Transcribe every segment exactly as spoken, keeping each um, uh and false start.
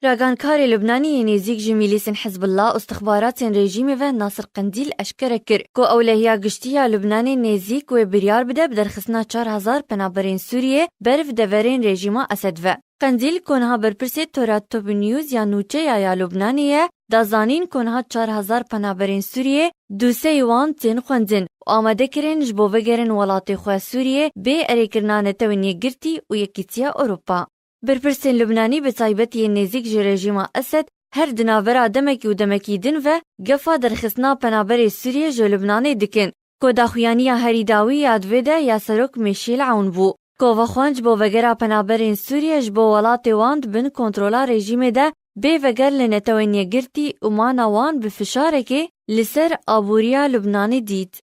Ragankarê Lubnanî yê nêzîk ji mîlîsên Hizbullah û istixbaratên rejîmê ve Nasir Qendîl eşkere kir ku ewlehiya giştî ya Lubnanê nêzîk wê biryar bide bi derxistina çar hezar penaberên Sûriyê ber bi deverên rejîma Esed ve. Qendîl ku niha berpirsê Torat Top News ya nûçeya ya Lubnanê ye, da zanîn ku niha çar hezar penaberên Sûriyê doseyê wan tên xwendin û amade kirin ji bo vegerin welatê xwe Sûriyê bê erêkirina Netewên Yekgirtî û Yekîtiya Ewropa. Berpirsên Lubnanî bi taybet yên nêzîk ji rejîma Esed her di navbera demekî û demekî din ve gefa derxistina penaberê Sûriyê ji Lubnanê dikin, ku daxuyaniya herî dawî ya di vê de ya Serok Mêşîl Ewn bû, ku vexwend ji bo vegera penaberên Sûriyê ji bo welatê wan di bin kontrola rejîmê de bê veger li Netewên Yekgirtî û mana wan bi fişarekê li ser aboriya Lubnanê dît.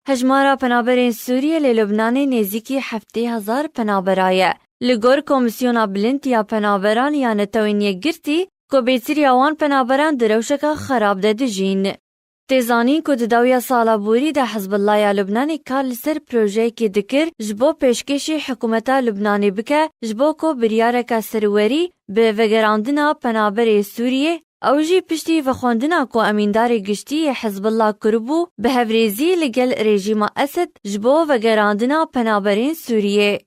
Hejmara penaberên Sûriyê li Lubnanê nêzîkî heftê hezar penabera ye. Li gor Komîsyona Bilind ya Penaberan ya Netewên Yekgirtî, ku bêtiriya wan penaberan di rewşeka xerab de dijîn. Tê zanîn ku di dawiya sala borî de Hizbullah ya Lubnanê kar li ser projeyekê dikir ji bo pêşkêşî hikûmeta Lubnanê bike, ji bo ku biryareke serwerî bi vegerandina penaberê Sûriyê, ew jî piştî vexwendina ku emîndarê giştî yê Hizbullah kiribû, bi hevrêzî li gel rejîma Esed ji bo vegerandina penaberên Sûriyê.